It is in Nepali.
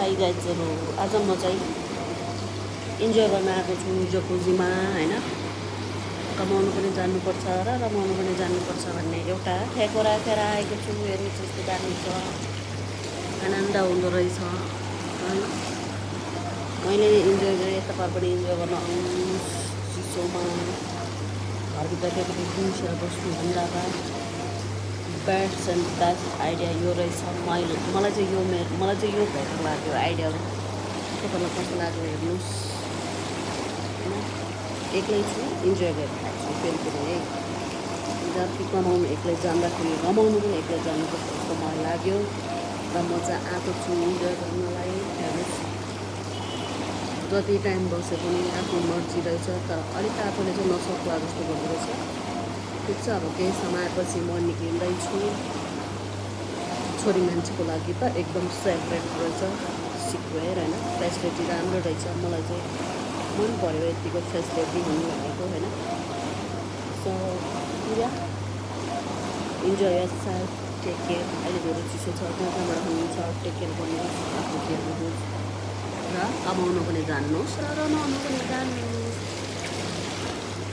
हाई गाइजहरू, आज म चाहिँ इन्जोय गर्न आएको छु जकुजीमा होइन। कमाउनु पनि जान्नुपर्छ र रमाउनु पनि जान्नुपर्छ भन्ने एउटा ठेको राखेर आएको छु। हेर्नु कस्तो दामी छ, आनन्द हुँदो रहेछ होइन। मैले इन्जोय गरेँ, तपाईँ पनि इन्जोय गर्न आउनुहोस्। चिसोमा घरभित्र केही पनि दिउँसेर बस्नुभन्दा बेस्ट एन्ड बेस्ट आइडिया यो रहेछ। मलाई चाहिँ यो भेट्न लाग्यो आइडिया। तपाईँलाई कस्तो लाग्यो हेर्नुहोस् होइन। एक्लै छु, इन्जोय गरिरहेको छु। फेरि पनि है, जति कमाउनु एक्लै जाँदाखेरि रमाउनु पनि एक्लै जानुपर्छ जस्तो मलाई लाग्यो र म चाहिँ आएको छु इन्जोय गर्नलाई। हेर्नुहोस्, जति टाइम बसे पनि आफ्नो मर्जी रहेछ, तर अलिक आफूले चाहिँ नसक्ला जस्तो गर्दो रहेछ। ठिक छ, अब केही समय आएपछि म निक्लिँदैछु। छोरी मान्छेको लागि त एकदम सेपरेट रहेछ सिक्वेयर होइन। फेसिलिटी राम्रो रहेछ, मलाई चाहिँ मन पऱ्यो यतिको फेसिलिटी हुनु भनेको होइन। सो या इन्जोय योरसेल्फ, टेक केयर। अहिले धेरै चिसो छ, जहाँ जहाँबाट हुनुहुन्छ टेक केयर गर्नुहोस्, आफ्नो केयर गर्नुहोस् र कमाउनु पनि जान्नुहोस् र रमाउनु पनि जान्नुहोस्।